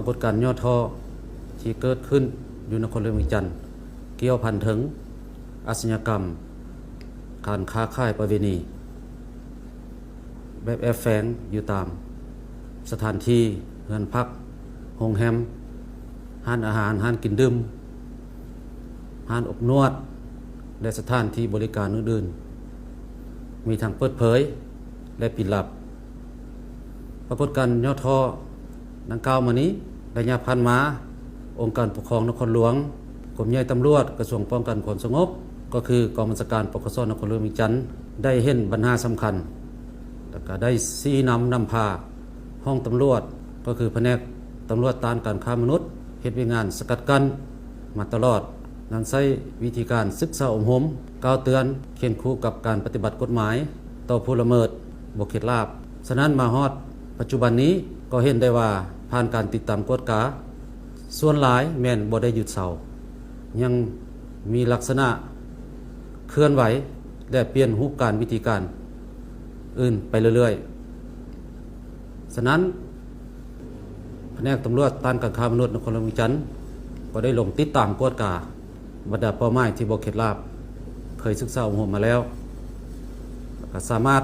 ກົດການຫຍໍ້ທໍ້ທີ່ເກີດຂຶ້ນຢູ່ນະຄອນຫຼວງວຽງຈັນ ກ່ຽວພັນເຖິງອາຊຍາກຳ, ການຄ້າຂາຍປະເວນີ ແບບແອບແຝງຢູ່ຕາມສະຖານທີ່, ເຮືອນພັກ, ໂຮງແຮມ, ຮ້ານອາຫານ, ຮ້ານກິນດື່ມ, ຮ້ານອົບນວດ ແລະ ສະຖານທີ່ບໍລິການອື່ນໆ ມີທັງເປີດເຜີຍ ແລະ ປິດລັບ. ປາກົດການຫຍໍ້ທໍ້ດັ່ງກ່າວມານີ້, ໄລຍະຜ່ານມາ ອົງການປົກຄອງນະຄອນຫຼວງ, ກົມໃຫຍ່ຕຳຫຼວດ, ກະຊວງປ້ອງກັນຄວາມສະຫງົບ ກໍຄືກອງບັນຊາການ ປກສ ນະຄອນຫຼວງວຽງຈັນ ໄດ້ເຫັນບັນຫາສຳຄັນ ແລະ ກະໄດ້ຊີ້ນຳນຳພາຫ້ອງຕຳຫຼວດ ກໍຄືພະແນກຕຳຫຼວດຕ້ານການຄ້າມະນຸດ ເຮັດວຽກງານສະກັດກັ້ນມາຕະຫຼອດ, ນຳໃຊ້ວິທີການສຶກສາອົບຮົມ, ກ່າວເຕືອນ, ເຄັ່ງຂູ່ກັບການປະຕິບັດກົດໝາຍຕໍ່ຜູ້ລະເມີດບໍ່ເຂັດຫຼາບ. ສະນັ້ນ ມາຮອດປັດຈຸບັນນີ້ ກໍເຫັນໄດ້ວ່າ ຜ່ານການຕິດຕາມກວດກາ ສ່ວນຫຼາຍແມ່ນບໍ່ໄດ້ຢຸດເຊົາ, ຍັງມີລັກສະນະເຄື່ອນໄຫວ ແລະ ປ່ຽນຮູບການວິທີການອື່ນໄປເລື້ອຍໆ. ສະນັ້ນ ພະແນກຕຳຫຼວດຕ້ານການຄ້າມະນຸດນະຄອນຫຼວງວຽງຈັນ ກໍໄດ້ລົງຕິດຕາມກວດກາບັນດາເປົ້າໝາຍທີ່ບໍ່ເຂັດຫຼາບ ເຄີຍສຶກສາອົບຮົມມາແລ້ວ ແລະ ກໍສາມາດ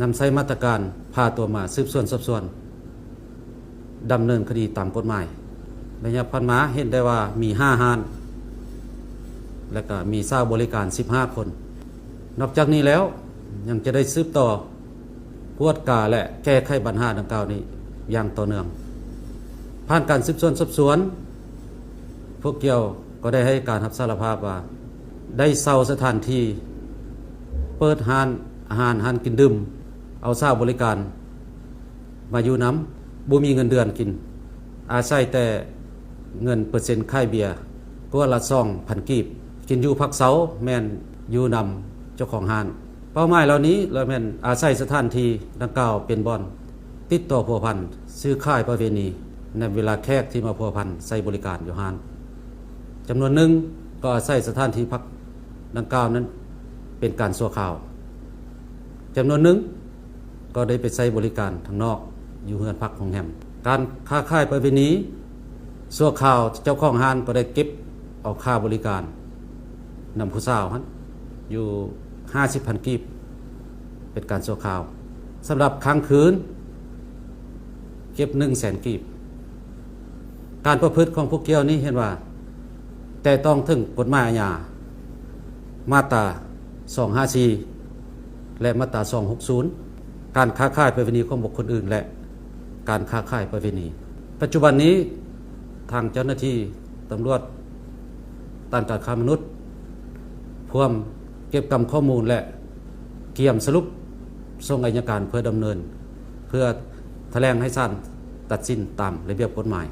ນຳໃຊ້ມາດຕະການພາຕົວມາສືບສວນສອບສວນ ດຳເນີນຄະດີຕາມກົດໝາຍ. ໄລຍະຜ່ານມາເຫັນໄດ້ວ່າມີຫ້າຮ້ານ ແລະ ກະມີສາວບໍລິການສິບຫ້າຄົນ. ນອກຈາກນີ້ແລ້ວ ຍັງຈະໄດ້ສືບຕໍ່ກວດກາ ແລະ ແກ້ໄຂບັນຫາດັ່ງກ່າວນີ້ຢ່າງຕໍ່ເນື່ອງ. ຜ່ານການສືບສວນສອບສວນ, ພວກກ່ຽວກໍໄດ້ໃຫ້ການຮັບສາລະພາບວ່າ ໄດ້ເຊົ່າສະຖານທີ່ເປີດຮ້ານອາຫານ, ຮ້ານກິນດື່ມ, ເອົາສາວບໍລິການ ມາຢູ່ນຳ, ບໍ່ມີເງິນເດືອນກິນ, ອາໄສແຕ່ເງິນເປີເຊັນຂາຍເບຍ ກວດລະສອງພັນກີບ, ກິນຢູ່ພັກເຊົາແມ່ນຢູ່ນຳເຈົ້າຂອງຮ້ານ. ເປົ້າໝາຍເຫຼົ່ານີ້ລະແມ່ນອາໄສສະຖານທີ່ດັ່ງກ່າວເປັນບ່ອນຕິດຕໍ່ພົວພັນຊື້ຂາຍປະເວນີ ໃນເວລາແຂກທີ່ມາພົວພັນໃຊ້ບໍລິການຢູ່ຮ້ານ. ຈຳນວນໜຶ່ງກໍອາໄສສະຖານທີ່ພັກດັ່ງກ່າວນັ້ນເປັນການຊົ່ວຄາວ, ຈຳນວນໜຶ່ງ ກໍໄດ້ໄປໃຊ້ບໍລິການທາງນອກ ຢູ່ເຮືອນພັກໂຮງແຮມ. ການຄ້າຂາຍປະເວນີຊົ່ວຄາວ ເຈົ້າຂອງຮ້ານກໍໄດ້ເກັບເອົາຄ່າບໍລິການນຳຜູ້ສາວຫັ້ນຢູ່ຫ້າສິບພັນກີບ ເປັນການຊົ່ວຄາວ. ສຳລັບຄ້າງຄືນ ເກັບໜຶ່ງແສນກີບ. ການປະພຶດຂອງຜູ້ກ່ຽວນີ້ເຫັນວ່າແຕະຕ້ອງເຖິງກົດໝາຍອາຍາ ມາດຕາສອງຫ້າສີ່ ແລະ ມາດຕາສອງຫົກສູນ ການຄ້າຂາຍປະເວນີຂອງບຸກຄົນອື່ນ ແລະ ການຄ້າຂາຍປະເວນີ. ປັດຈຸບັນນີ້ ທາງເຈົ້າໜ້າທີ່ຕຳຫຼວດຕ້ານການຄ້າມະນຸດ ພວມເກັບກຳຂໍ້ມູນ ແລະ ກຽມສະຫຼຸບສົ່ງໄອຍະການເພື່ອດຳເນີນ ເພື່ອຖະແຫຼງໃຫ້ສານຕັດສິນຕາມລະບຽບກົດໝາຍ.